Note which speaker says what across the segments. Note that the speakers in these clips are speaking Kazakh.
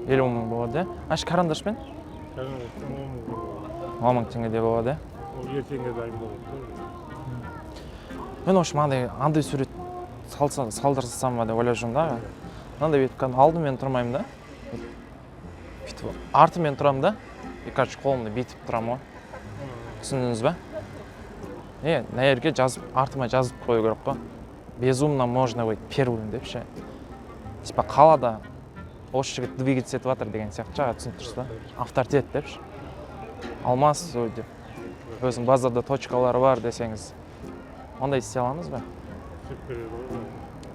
Speaker 1: 50 мың болады, иә? А карандашпен?
Speaker 2: Карандашпен 10 мың болады.
Speaker 1: 10 мың теңгеде болады, иә?
Speaker 2: Ол ертеңге дайын болады да.
Speaker 1: Мен, в общем, андай сурет салса, салдырсам ба деп ойлап жүрмін да, аға. Мынандай бүйтіп кәдімгі алдымен тұрмаймын да, бүйтіп артымен тұрамын да, и, короче, қолымды бүйтіп тұрамын ғой, түсіндіңіз ба? Не, мына жерге жазып, артыма жазып қою керек қой: «Безумно можно быть первым» деп ше, типа қалада осы жігіт двигаться етіп жатыр деген сияқты ше, аға, түсініп тұрсыз ба? Авторитет деп ше, Алмас ой деп, өзінің базарда точкалары бар десеңіз, ондай істей аламыз ба?
Speaker 2: Істеп береді ғой.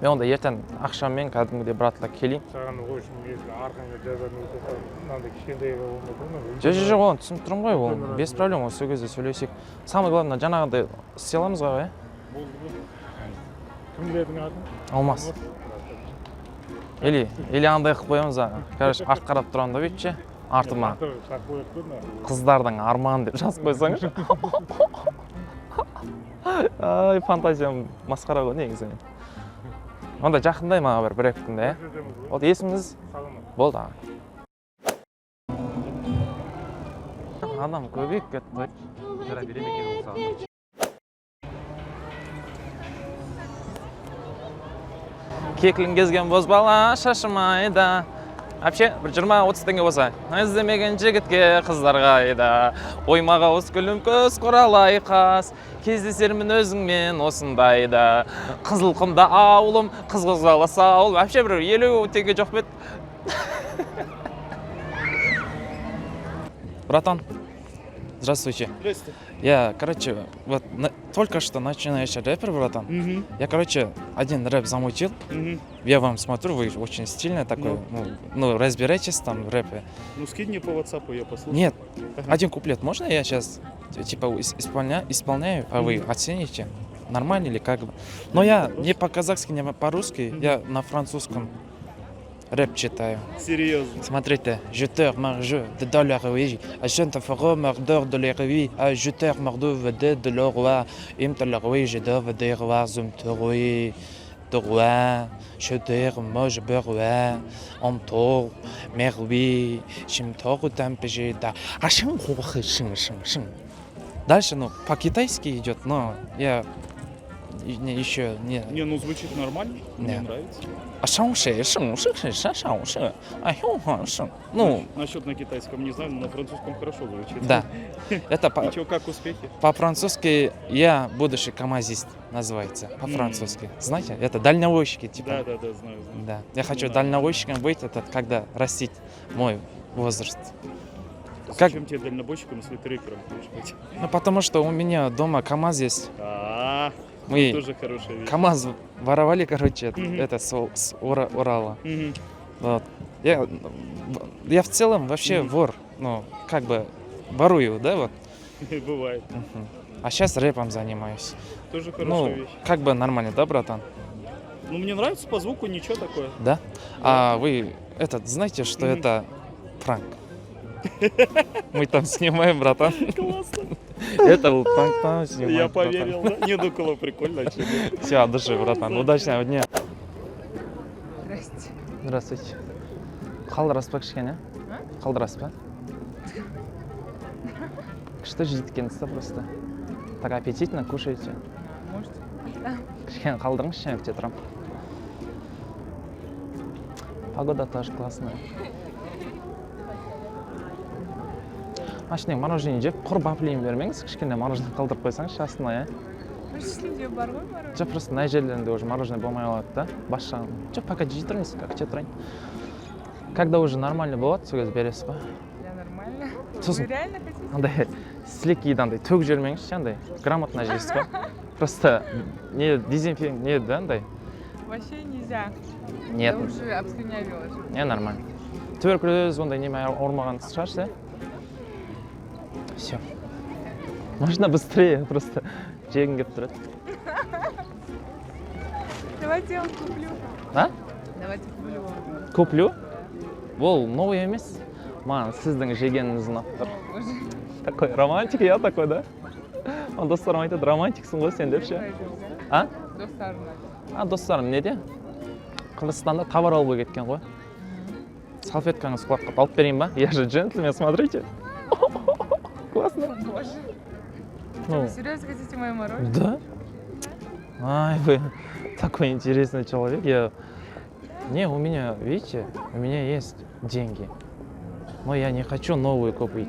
Speaker 1: Мен онда ертең ақшаммен кәдімгідей, братла, келейін.
Speaker 2: Саған, в общем, если арқаңа жазатын болса, мынандай кішкентай болмаса, мына
Speaker 1: Жоқ, оны түсініп тұрмын ғой, ол
Speaker 2: Үлкен.
Speaker 1: без проблем, ол сол кезде сөйлесейік. Самое главное, жаңағыдай істей аламыз ғой, аға, иә?
Speaker 2: Болды ғой. Кім дедің атың?
Speaker 1: Алмас. Или андай қылып қоямыз, аға, короче, арт қарап тұрамын да, бүйтіп ше, артыма
Speaker 2: Сақ қояды ғой мына.
Speaker 1: «Қыздардың арманы» деп жазып қойсаңызшы. Ай, фантазиям масқара ғой негізі. Онда жақындай маған бір екі күнде, иә?
Speaker 2: Көрсетеміз ғой.
Speaker 1: Болды, есіміңіз?
Speaker 2: Саламат.
Speaker 1: Болды, аға. Адам көбейіп кетті ғой.
Speaker 3: Жара бере ме екен ол саған?
Speaker 1: Кекілін кезген бозбала шашым айда. Вообще бір 20-30 теңге болса, іздемеген жігітке қыздар қайда? Оймақ ауыз, күлім көз, құралай қас, кездесермін өзіңмен осындайда. Қызыл құмда ауылым, қыз қозғаласа ауыл. Вообще бір 50 теңге жоқ па еді, братан? Здравствуйте.
Speaker 4: Здрасте.
Speaker 1: Я, короче, вот только что начинающий рэпер, братан. Я, короче, один рэп замутил. Я вам смотрю, вы очень стильный такой. Ну, разбирайтесь там в рэпе.
Speaker 4: Ну, скинь мне по WhatsApp, я послушаю.
Speaker 1: Нет,
Speaker 4: Ага.
Speaker 1: один куплет можно я сейчас типа исполняю, а вы оцените, нормально или как бы? Но я не по-казахски, не по-русски, я на французском рэп читаю.
Speaker 4: Серьезно.
Speaker 1: Смотрите, jeter marge de dollar oui, je te ferai mordeur de les oui, jeter mordeur de de le roi, im te le oui, je dois de roi, zum te roi, de roi, jeter moi je roi, en tour, mer oui, je me там да, а шын шын шын шын. Дальше, ну, по-китайски идет, но я не, еще не.
Speaker 4: Не, ну звучит нормально, мне
Speaker 1: Не.
Speaker 4: нравится.
Speaker 1: А шан шэ шын шын шын шын шын шын, а хю хан шын. Ну,
Speaker 4: Насчет на китайском не знаю, но на французском хорошо звучит.
Speaker 1: Да. Это по,
Speaker 4: И чё, как успехи?
Speaker 1: По-французски «Я будущий камазист» называется. По-французски. Знаете, это дальнобойщики, типа.
Speaker 4: Да, знаю, знаю.
Speaker 1: Да. Я хочу
Speaker 4: Да.
Speaker 1: дальнобойщиком быть, это когда растить мой возраст. Как-
Speaker 4: Зачем тебе дальнобойщиком, если ты рэпером хочешь быть?
Speaker 1: Ну, потому что у меня дома КамАЗ есть.
Speaker 4: А,
Speaker 1: Мы
Speaker 4: тоже хорошая вещь.
Speaker 1: КамАЗ воровали, короче, это,
Speaker 4: Мгм.
Speaker 1: это с Урала.
Speaker 4: Мгм.
Speaker 1: Вот. Я в целом вообще
Speaker 4: Мгм.
Speaker 1: вор. Ну, как бы ворую, да, вот.
Speaker 4: Бывает.
Speaker 1: Мгм. А сейчас рэпом занимаюсь.
Speaker 4: Тоже хорошая
Speaker 1: Ну,
Speaker 4: вещь.
Speaker 1: как бы нормально, да, братан?
Speaker 4: Ну, мне нравится по звуку, ничего такое.
Speaker 1: Да? А вы этот, знаете, что
Speaker 4: Мгм.
Speaker 1: это пранк? Мы там снимаем, братан.
Speaker 4: Классно.
Speaker 1: Это был пранк, там снимаем.
Speaker 4: Я поверил, да? Не, ну, было прикольно.
Speaker 1: Все, от души, братан. Удачного дня.
Speaker 5: Здрасте.
Speaker 1: Здравствуйте. Қалдырасыз ба кішкене? Қалдырасыз ба? Күшті жейді екенсіз да просто. Так аппетитно кушаете.
Speaker 5: Можете.
Speaker 1: Кішкене қалдырыңызшы, мен күте тұрамын. Погода тоже классная. Машинаң мороженое жеп, құр вафлиін бермеңіз, кішкене мороженое қалдырып қойсаңызшы астына, иә?
Speaker 5: Ішінде бар ғой мороженое.
Speaker 1: Жоқ, просто мына жерлерінде уже мороженое болмай қалады да, бас жағын. Жоқ, пока жей тұрыңыз, күте тұрайын. Когда уже нормально болады, сол кезде бересіз ғой.
Speaker 5: Я нормально.
Speaker 1: Сосын
Speaker 5: Вы реально хотите?
Speaker 1: андай сілекейді андай төгіп жібермеңізші, андай грамотно жейсіз ғой. Просто не дезинфек не да андай.
Speaker 5: Вообще нельзя.
Speaker 1: Нет,
Speaker 5: Я уже обслюнявила же.
Speaker 1: не, нормально. Туберкулез ондай неме ауырмаған шығарсыз, иә? Все. Можно быстрее, просто жегім келіп тұрады.
Speaker 5: Давайте я вам куплю.
Speaker 1: А?
Speaker 5: Давайте куплю вам.
Speaker 1: Куплю? Ол новый емес. Маған сіздің жегеніңіз ұнап тұр.
Speaker 5: О, боже.
Speaker 1: Такой романтик, я такой, да? Маған достарым айтады, романтиксің ғой сен деп ше. А?
Speaker 5: Достарым айтады.
Speaker 1: А, достарым неде? Қырғызстанда товар алуға кеткен ғой. Салфеткаңыз құлап қалды, алып берейін ба? Я же джентльмен, смотрите. Классно.
Speaker 5: Боже.
Speaker 1: Ну,
Speaker 5: Вы серьезно хотите мое мороженое?
Speaker 1: да. Ай, вы такой интересный человек. Я... Не, у меня, видите, у меня есть деньги. Но я не хочу новую купить.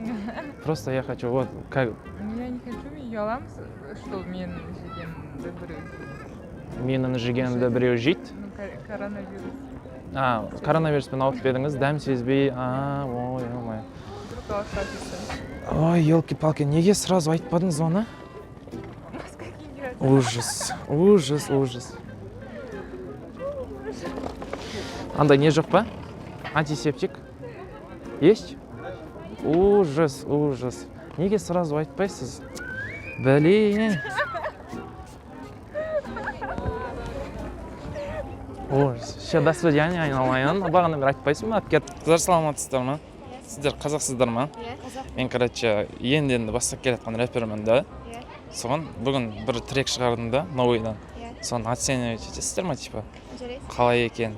Speaker 1: Просто я хочу вот как
Speaker 5: Ну, я не хочу, мен ұяламын, что мен жегенімді біреу жейді.
Speaker 1: Менің жегенімді біреу жейді.
Speaker 5: Ну, коронавирус.
Speaker 1: А, коронавируспен ауырып па едіңіз, дәм сезбей? А, ой, ой.
Speaker 5: Вдруг алыстап.
Speaker 1: Ой, елки палки, неге сразу айтпадыңыз оны?
Speaker 5: Маска киген.
Speaker 1: Ужас, ужас, ужас. Андай не жоқ па? Антисептик? Есть? Ужас, ужас. Неге сразу айтпайсыз? Блин. Ужас. Все, до свидания, айналайын. Бағана бері айтпайсың ба? Алып кет. Қыздар, саламатсыздар ма? Сіздер қазақсыздар ма?
Speaker 6: Иә, қазақ.
Speaker 1: Мен, короче, енді енді бастап келе жатқан рэпермін да.
Speaker 6: Иә.
Speaker 1: Соған бүгін бір трек шығардым да, новыйдан.
Speaker 6: Иә.
Speaker 1: Соны оценивать етесіздер ма, типа?
Speaker 6: Жарайды.
Speaker 1: Қалай екен?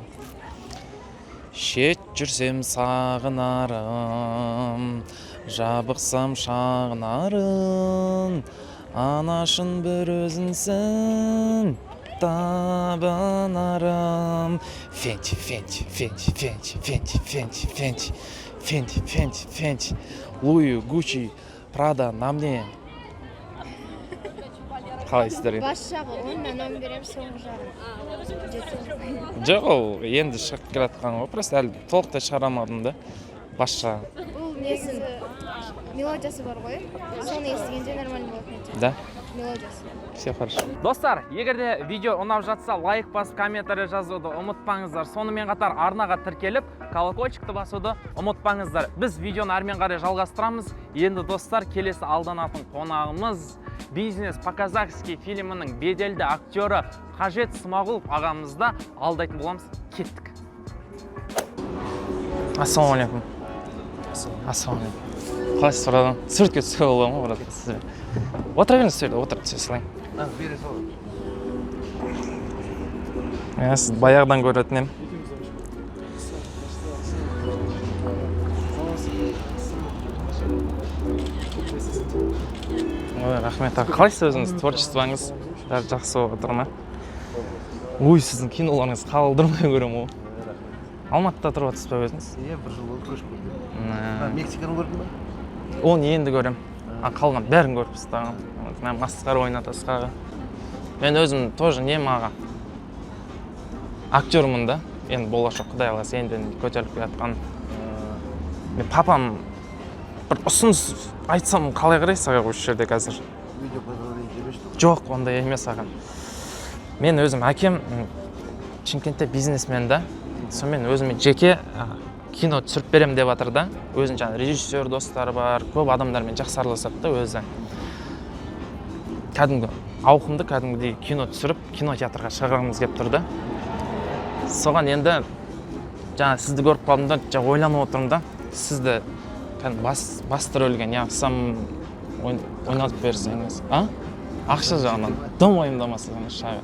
Speaker 1: Шет жүрсем сағынарым, жабықсам шағынарым, анашын бір өзіңсің табынарым. Фенти, фенти, фенти, фенти, фенти, фенти, фенти, фенти, фенти, фенти, Луи, Гуччи, Прада на мне. Қалайсыздар?
Speaker 6: Бас жағы 10-нан 10 беремін, соңғы жағы 7.
Speaker 1: Жоқ, ол енді шығып келе жатқан ғой, просто әлі толықтай шығара алмадым да бас жағын.
Speaker 6: Бұл несі, мелодиясы бар ғой, соны естігенде нормально болатын еді.
Speaker 1: Да.
Speaker 6: Мелодиясы.
Speaker 1: Все хорошо. Достар, егер де видео ұнап жатса, лайк басып, комментарий жазуды ұмытпаңыздар. Сонымен қатар арнаға тіркеліп, колокольчикті басуды ұмытпаңыздар. Біз видеоны әрмен қарай жалғастырамыз. Енді, достар, келесі алданатын қонағымыз «Бизнес по-казахски» фильмінің беделді актері Қажет Смағұлов ағамызды алдайтын боламыз. Кеттік. Ассалаумағалейкум. Ассалаумағалейкум. Қалайсыз, братан? Суретке түсуге бола ма, брат, сізбен? Отыра беріңіз, сол жерде отырып түсе салайын.
Speaker 3: Бере сал.
Speaker 1: Иә, сізді баяғыдан көретін едім. Ой, рахмет, аға. Қалайсыз өзіңіз, творчествоңыз бәрі жақсы болып жатыр ма? Ой, сіздің киноларыңызды қалдырмай көремін ғой. Алматыда тұрып жатырсыз ба өзіңіз?
Speaker 3: Иә, бір жыл болды көшіп келдім.
Speaker 1: Мә.
Speaker 3: Мексиканы көрдің ба?
Speaker 1: Оны енді көремін, а қалған бәрін көріп тастағанмын. Мә, масқара ойнатасыз, аға. Мен өзім тоже нем, аға, актермын да енді, болашақ, құдай қаласа, енді енді көтеріліп келе жатқан. Мен папам бір ұсыныс айтсам, қалай қарайсыз, аға, осы жерде қазір?
Speaker 3: Видео поздравление жіберші.
Speaker 1: Жоқ, ондай емес, аға. Мен өзім әкем Шымкентте бизнесмен да, сонымен өзіме жеке кино түсіріп беремін деп жатыр да. Өзінің жаңағы режиссер достары бар, көп адамдармен жақсы араласады да. Өзі кәдімгі ауқымды, кәдімгідей кино түсіріп, кинотеатрға шығарғымыз келіп тұр да. Соған енді жаңа сізді көріп қалдым да, жаңа ойланып отырмын да, сізді кәдімгі басты рөлге неғылсам, ойнатып берсеңіз, а ақша жағынан дым уайымдамасаңыз, аға.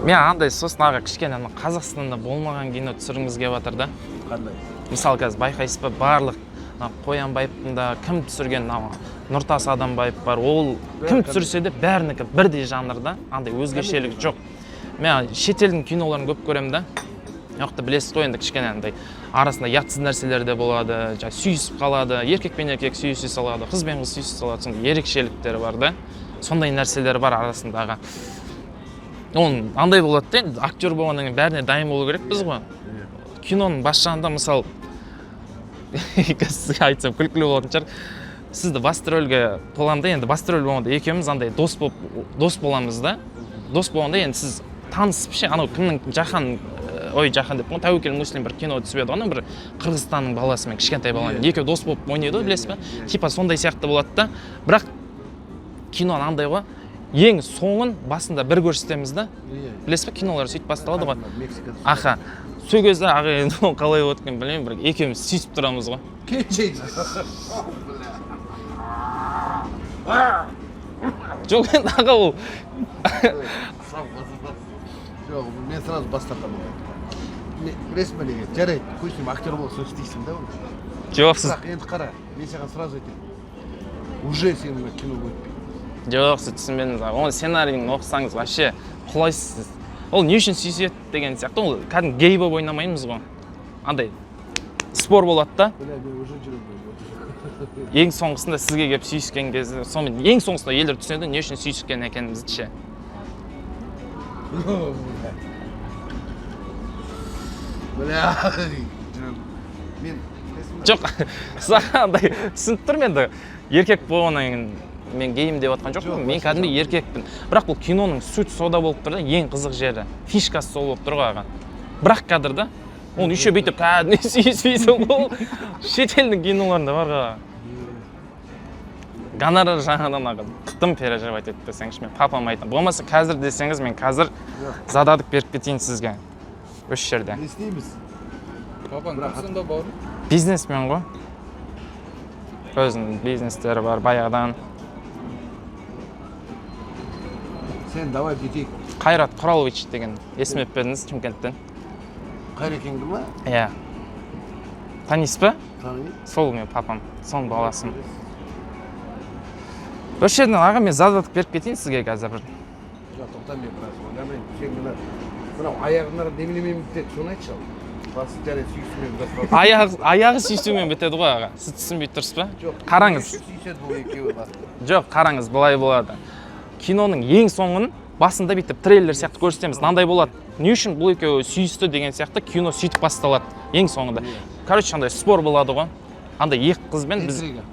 Speaker 1: Мен андай, сосын, аға, кішкене ана Қазақстанда болмаған кино түсіргіміз келіп жатыр да.
Speaker 3: Қандай?
Speaker 1: Мысалы, қазір байқайсыз ба, барлық мына Қоянбаевтың да кім түсірген, мынау Нұртас Адамбаев бар, ол кім түсірсе де, бәрінікі бірдей жанрда, андай өзгешелік жоқ. Мен шетелдің киноларын көп көремін да. Мына жақта білесіз ғой енді, кішкене андай арасында ұятсыз нәрселер де болады, жаңағы сүйісіп қалады, еркек пен еркек сүйісе салады, қыз бен қыз сүйісе салады, сондай ерекшеліктері бар да, сондай нәрселер бар арасындағы. Оның андай болады да, енді актер болғаннан кейін бәріне дайын болу керекпіз ғой. Киноның бас жағында, мысалы, қазір сізге айтсам, күлкілі болатын шығар, сізді басты рөлге қоламын да. Енді басты рөл болғанда екеуміз андай дос болып, дос боламыз да. Дос болғанда енді сіз танысып ше, анау кімнің, Жахан, ой, Жахан деп қой, Тәуекел Муслим бір кино түсіп еді ғой, анау бір Қырғызстанның баласымен, кішкентай баламен екеуі дос болып ойнайды ғой, білесіз ба? Типа сондай сияқты болады да. Бірақ кино андай ғой, ең соңын басында бір көрсетеміз да. Білесіз ба, кинолар сөйтіп басталады ғой.
Speaker 3: Мексикада.
Speaker 1: Аха, сол кезде, аға, енді ол қалай болады екенін білмеймін, бір екеуміз сүйісіп тұрамыз ғой.
Speaker 3: Кетші.
Speaker 1: Жоқ енді, аға, ол
Speaker 3: Жоқ, мен сразу бас тартамын. Білесің ба неге? Жарайды, пусть актер болса, істейсің да оны.
Speaker 1: Жоқ, сіз
Speaker 3: Бірақ енді қара, мен саған сразу айтайын, уже сен мына кино өтпейді.
Speaker 1: Жоқ, сіз түсінбедіңіз, аға. Оның сценарийін оқысаңыз, вообще құлайсыз. Ол не үшін сүйіседі деген сияқты. Ол кәдімгі гей болып ойнамаймыз ғой, андай спор болады да.
Speaker 3: Бля, мен уже жүремін.
Speaker 1: Ең соңғысында сізге келіп сүйіскен кезде, сонымен ең соңғысында елдер түсінеді не үшін сүйіскен екенімізді ше.
Speaker 3: Бля, жүрегім мен, білесің ба?
Speaker 1: Жоқ, сіз, аға, андай түсініп тұрмын. Енді еркек болғаннан кейін мен геймін деп жатқан жоқпын.
Speaker 3: Жоқ,
Speaker 1: мен кәдімгі еркекпін, бірақ бұл киноның суть сода болып тұр да. Ең қызық жері, фишкасы сол болып тұр ғой, аға. Бір ақ кадр да, оны еще бүйтіп кәдімгі сүйіспейсің ғой. Ол шетелдің киноларында бар ғой. Гонорар жағынан, аға, тым переживать етпесеңізші. Мен папама айтамын. Болмаса қазір десеңіз, мен қазір задаток беріп кетейін сізге осы жерде.
Speaker 3: Не істейміз?
Speaker 7: Папаң кім сонда, бауырым?
Speaker 1: Бизнесмен ғой, өзінің бизнестері бар баяғыдан.
Speaker 3: Сен давай бүйтейік.
Speaker 1: Қайрат Құралович деген, есіме бердіңіз, Шымкенттен.
Speaker 3: Қайрекеңді ма?
Speaker 1: Иә, танисыз ба?
Speaker 3: Танимын.
Speaker 1: Сол менің папам, соның баласымын. Осы жерден, аға, мен задаток беріп кетейін сізге қазір бір.
Speaker 3: Жоқ, тоқта, мен біраз ойланайын. Сен мынау аяғына неменемен бітеді, соны айтшы. Ал басы, жарайды, сүйісумен басталды.
Speaker 1: Аяғы сүйісумен бітеді ғой, аға. Сіз түсінбей тұрсыз ба?
Speaker 3: Жоқ.
Speaker 1: Қараңыз.
Speaker 3: Сүйіседі бұл екеуі баста.
Speaker 1: Жоқ, қараңыз, былай болады. Киноның ең соңын басында бүйтіп трейлер сияқты көрсетеміз. Мынандай болады: не үшін бұл екеуі сүйісті деген сияқты. Кино сөйтіп басталады. Ең соңында, короче, андай спор болады ғой, андай екі қызбен біз
Speaker 3: Интрига.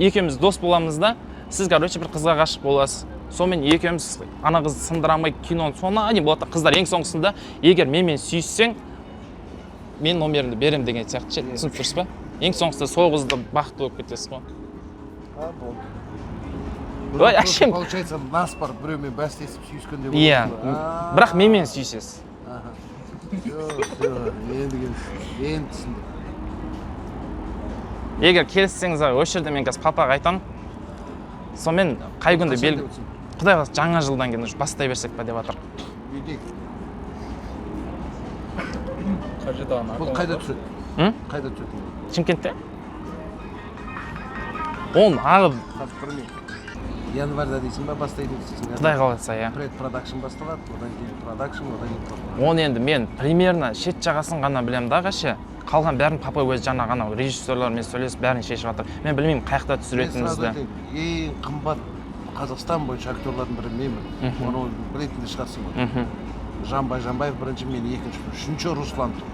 Speaker 1: Екеуміз дос боламыз да, сіз, короче, бір қызға ғашық боласыз. Сонымен екеуміз ана қызды сындыра алмай, киноның соңына дейін болады да, қыздар ең соңғысында егер менімен сүйіссең, мен номерімді беремін деген сияқты ше. Түсініп тұрсыз ба? Ең соңғысында сол қызды бақытты болып кетесіз ғой.
Speaker 3: А, болды.
Speaker 1: Ой, әшейін.
Speaker 3: Получается, нас бар біреумен бәстесіп сүйіскенде.
Speaker 1: Иә, бірақ менімен сүйісесіз.
Speaker 3: Жоқ, жоқ, енді келістім, енді түсіндім.
Speaker 1: Егер келіссеңіз, аға, осы жерде мен қазір папаға айтамын. Сонымен қай күнді
Speaker 3: Қашан
Speaker 1: бел
Speaker 3: деп отырсың?
Speaker 1: Құдай қаласа, жаңа жылдан кейін уже бастай берсек па деп жатыр.
Speaker 3: Бүйтейік.
Speaker 7: Қай жерде ана?
Speaker 3: Бұл қайда түседі?
Speaker 1: М?
Speaker 3: Қайда түседі?
Speaker 1: Шымкентте оның, аға.
Speaker 3: Қазір бір минут. Январьда дейсің ба, бастайды дейсің?
Speaker 1: Құдай қаласа, иә.
Speaker 3: Предпродакшн басталады, одан кейін продакшн, одан кейін
Speaker 1: Оны енді мен примерно шет жағасын ғана білемін да, аға, ше. Қалған бәрін папа өзі жаңағы анау режиссерлармен сөйлесіп, бәрін шешіп жатыр. Мен білмеймін қай жақта
Speaker 3: Мен сразу
Speaker 1: түсіретінімізді.
Speaker 3: айтайын, ең қымбат Қазақстан бойынша актерлардың бірі менмін. Оны білетін де шығарсың ғой. Жанбай Жанбаев бірінші, мен екінші, үшінші Руслан тұр.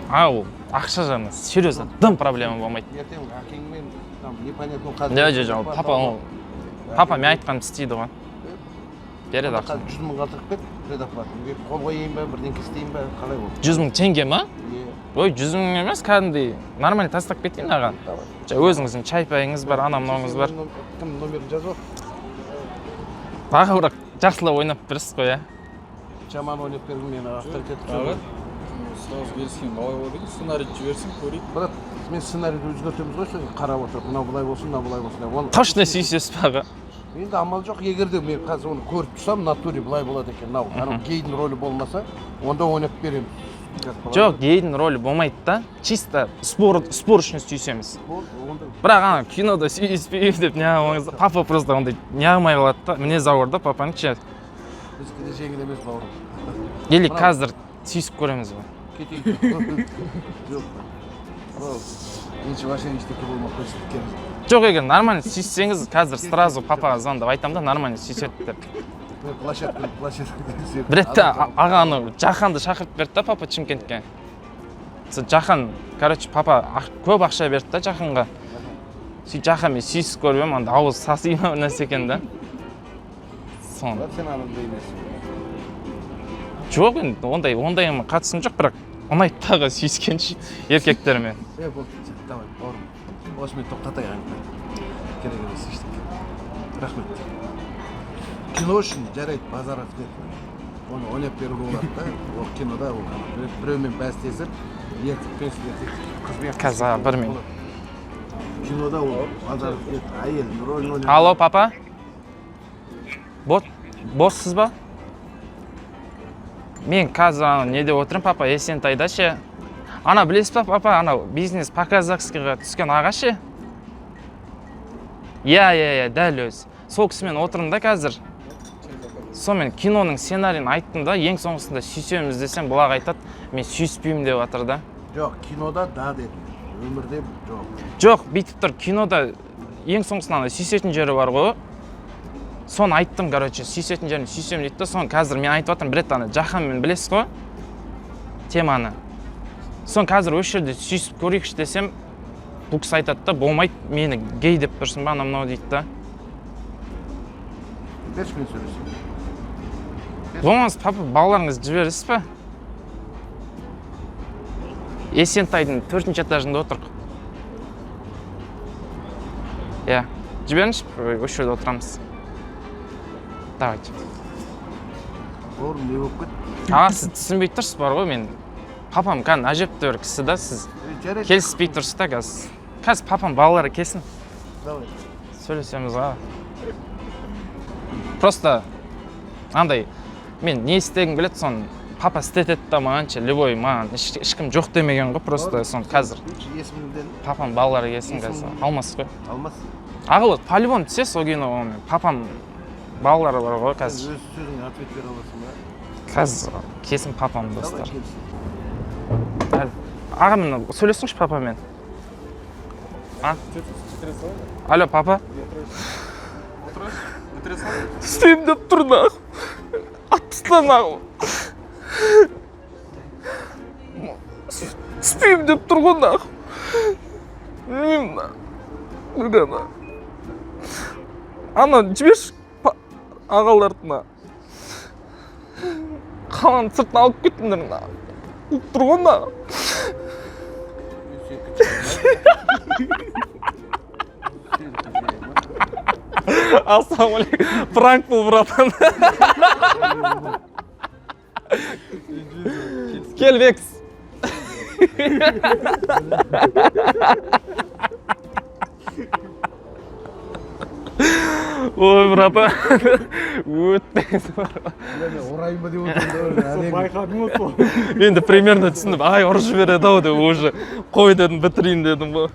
Speaker 1: А, ол ақша жағынан серьезно дым проблема болмайды.
Speaker 3: Ертең әкеңмен там непонятно қазір.
Speaker 1: Жоқ, жоқ, жоқ, папа, ол папа мен айтқанымды істейді ғой, береді ақша.
Speaker 3: Қазір 100 мың қалдырып кет предоплата. Мен қол қояйын ба, бірдеңке істейін ба, қалай болды?
Speaker 1: 100 000 теңге ма?
Speaker 3: Е.
Speaker 1: Ой, 100 000 емес, кәдімгідей нормально тастап кетейін, аға.
Speaker 3: Давай.
Speaker 1: Өзіңіздің чай пайыңыз бар, анау мынауыңыз бар.
Speaker 3: Кім, номерін жазып ал.
Speaker 1: Аға, бірақ жақсылап ойнап бересіз ғой, иә?
Speaker 3: Жаман ойнап бергін, мені авторитет.
Speaker 7: Аға, сразу келіскен қалай болады екен? Сценарийді жіберсін, көрейік.
Speaker 3: Брат, мен сценарийді өзгертеміз ғой, соны қарап отырып, мынау былай болсын, мынау былай болсын деп. Оны
Speaker 1: Точно сүйісесіз ба, аға?
Speaker 3: Енді амал жоқ, егер де мен қазір оны көріп тұрсам, натуре былай болады екен, мынау анау гейдің рөлі болмаса, онда ойнап беремін. Как положено.
Speaker 1: Жоқ, гейдің рөлі болмайды да, чисто спор үшін сүйісеміз.
Speaker 3: Болды, онда.
Speaker 1: Бірақ ана кинода сүйіспеймін деп неғылмаңыз. Папа просто ондай неғылмай қалады да, мінезі ауыр да папаның ше.
Speaker 3: Біздікі де жеңіл емес, бауырым.
Speaker 1: Или қазір сүйісіп көреміз ба?
Speaker 3: Кетейік. Жоқ, ол ничего, вообще ештеңе болмай қойсын керек.
Speaker 1: Жоқ, егер нормально сүйіссеңіз, қазір сразу папаға звондап айтамын да, нормально сүйіседі деп.
Speaker 3: Мен площадка.
Speaker 1: Бір ретте аға, анау Жаханды шақырып берді да папа Шымкентке. Сол Жахан, короче, папа көп ақша берді да Жаханға. Сөйтіп Жаханмен сүйісіп көріп едім, анда ауызы саси ма, бір нәрсе екен да соны.
Speaker 3: Брат, сен анандай емессің.
Speaker 1: Жоқ, енді ондайға қатысым жоқ, бірақ ұнайды дағы сүйіскен ше еркектермен.
Speaker 3: Е, болды, сен давай, бауырым, осымен тоқтатайық әңгімені. Керек емес ештеңе. Рахмет. Кино үшін жарайды, базаров нет, оны ойнап беруге болады да. Ол кинода ол ана біреумен бәстесіп, еркекпен, еркек қызбен.
Speaker 1: Қазір, аға, бір минут.
Speaker 3: Болады. Кинода ол базаров нет, әйелдің рөлін ойнап.
Speaker 1: Алло, папа, боссыз ба? Мен қазір ана неде отырмын, папа, Есентайда ше. Ана білесіз ба, папа, анау «Бизнес по-казахскийға түскен аға ше? Иә, дәл өзі. Сол кісімен отырмын да қазір. Сонымен киноның сценарийін айттым да, ең соңғысында сүйісеміз десем, бұл аға айтады, мен сүйіспеймін деп жатыр да.
Speaker 3: Жоқ, кинода да дедім, өмірде жоқ.
Speaker 1: Жоқ, бүйтіп тұр, кинода ең соңғысында ана сүйісетін жері бар ғой, соны айттым. Короче, сүйісетін жерін сүйісемін дейді да. Соны қазір мен айтып жатырмын. Бір рет ана Жаһанмен, білесіз ғой теманы, соны қазір осы жерде сүйісіп көрейікші десем, бұл кісі айтады да, болмайды, мені гей деп тұрсың ба, анау мынау дейді да.
Speaker 3: Берші, мен сөйлесейін.
Speaker 1: Болмаса, папа, балаларыңызды жібересіз ба? Есентайдың төртінші этажында отырық. Иә, жіберіңізші, осы жерде отырамыз, давайте.
Speaker 3: Бауырым, не болып кетті?
Speaker 1: Аға, сіз түсінбей тұрсыз бар ғой, мен папам кәдімгі әжептәуір кісі да, сіз
Speaker 3: Е, жарайды.
Speaker 1: Келіспей тұрсыз да қазір папам, балалары келсін.
Speaker 3: Давай.
Speaker 1: Сөйлесеміз ғой. Просто андай мен не істегім келеді, соны папа істетеді да маған ше, любой маған ешкім жоқ демеген ғой просто. Соны қазір
Speaker 3: Есіміңден.
Speaker 1: Папам, балалары келсін қазір.
Speaker 3: Есімің?
Speaker 1: Алмас қой.
Speaker 3: Алмас.
Speaker 1: Аға, вот по любому түсесіз ол киноға, мен папам, балалары бар ғой қазір.
Speaker 3: Өз сөзіңе ответ бере аласың ба?
Speaker 1: Қазір келсін папам.
Speaker 3: Давай.
Speaker 1: Достар.
Speaker 3: Келсін.
Speaker 1: Аға, міне, сөйлесіңізші папамен. А, алло, папа. Істеймін деп тұр, нахуй, атып таста, нахуй. Түспеймін деп тұр ғой, нахуй. Білмеймін, ана ана жіберші ағаларды, мына қаланың сыртына алып кеттіңдер, мына қуып тұр ғой, мына. Ассалаумағалейкум, пранк был, братан. Кел, Бекс. Ой, братан, өттіңіз.
Speaker 3: Мен ұрайын ба деп отырмын да әрең.
Speaker 2: Байқадың ғой сол.
Speaker 1: Енді примерно түсіндім, ай, ұрып жібереді ау деп, уже қой дедім, бітірейін дедім ғой.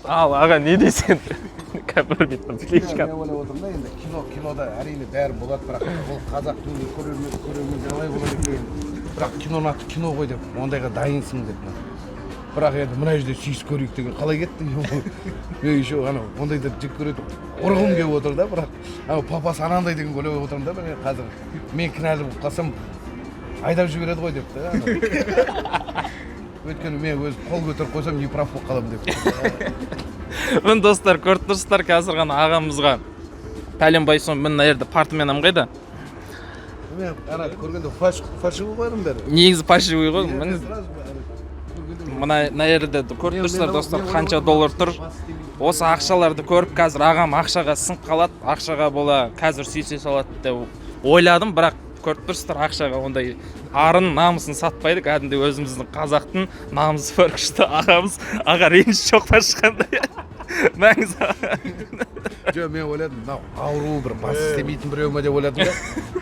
Speaker 1: Ал, аға, не дейсің енді? Қазір бүйтіп плечка.
Speaker 3: Мен ойлап отырмын да, енді кино, кинода әрине бәрі болады, бірақ ол қазақ тілінде көрермен қалай болады екен, бірақ киноның аты кино ғой деп, ондайға дайынсың деп. Бірақ енді мына жерде сүйісіп көрейік деген қалай кетті? Мен еще анау ондайды жек көреді, ұрғым келіп отыр да, бірақ анау папасы анандай деген ойлап отырмын да, мен қазір мен кінәлі болып қалсам, айдап жібереді ғой деп та анау. Өйткені мен өзім қол көтеріп қойсам, не прав болып қаламын деп.
Speaker 1: Міне, достар, көріп тұрсыздар, қазір ғана ағамызға пәленбай сом. Міне, мына жерде портмонем қайда?
Speaker 3: Мен ана көргенде фальшивый ғой бәрі.
Speaker 1: Негізі фальшивый ғой, міне.
Speaker 3: Сразу ана көргенде.
Speaker 1: Мына жерде көріп тұрсыздар, достар, қанша доллар тұр. Осы ақшаларды көріп, қазір ағам ақшаға сынып қалады, ақшаға бола қазір сүйісе салады деп ойладым. Бірақ көріп тұрсыздар, ақшаға ондай арын намысын сатпайды. Кәдімгідей өзіміздің қазақтың намысы бар күшті ағамыз. Аға, реніш жоқ па ешқандай? Мәңіз.
Speaker 3: Жоқ, мен ойладым, мынау ауру, бір бас істемейтін біреу ма деп ойладым да,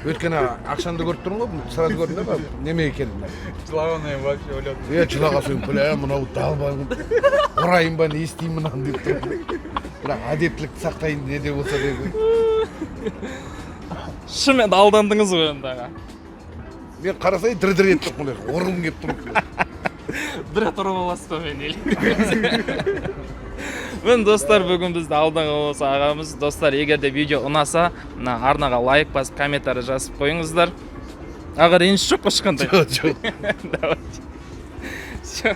Speaker 3: өйткені ақшаны да көріп тұрмын ғой, сразу көрдім да неме екенін.
Speaker 7: Жылағаннан вообще ойладым.
Speaker 3: Е, жылаған соң, бля, мынау далбан, ұрайын ба, не істеймін мынаны деп тұрмын, бірақ әдептілікті сақтайын не де болса деп.
Speaker 1: Шынымен алдандыңыз ғой енді, аға.
Speaker 3: Мен қарасай, дір дір етіп тұр, ұрғым келіп тұр.
Speaker 1: Бір рет ұрып аласыз ба мені? Міне, достар, бүгін бізді алданған осы ағамыз. Достар, егер де видео ұнаса, мына арнаға лайк басып, комментарий жазып қойыңыздар. Аға, реніш жоқ қой ешқандай?
Speaker 3: Жоқ.
Speaker 1: Давайте, все.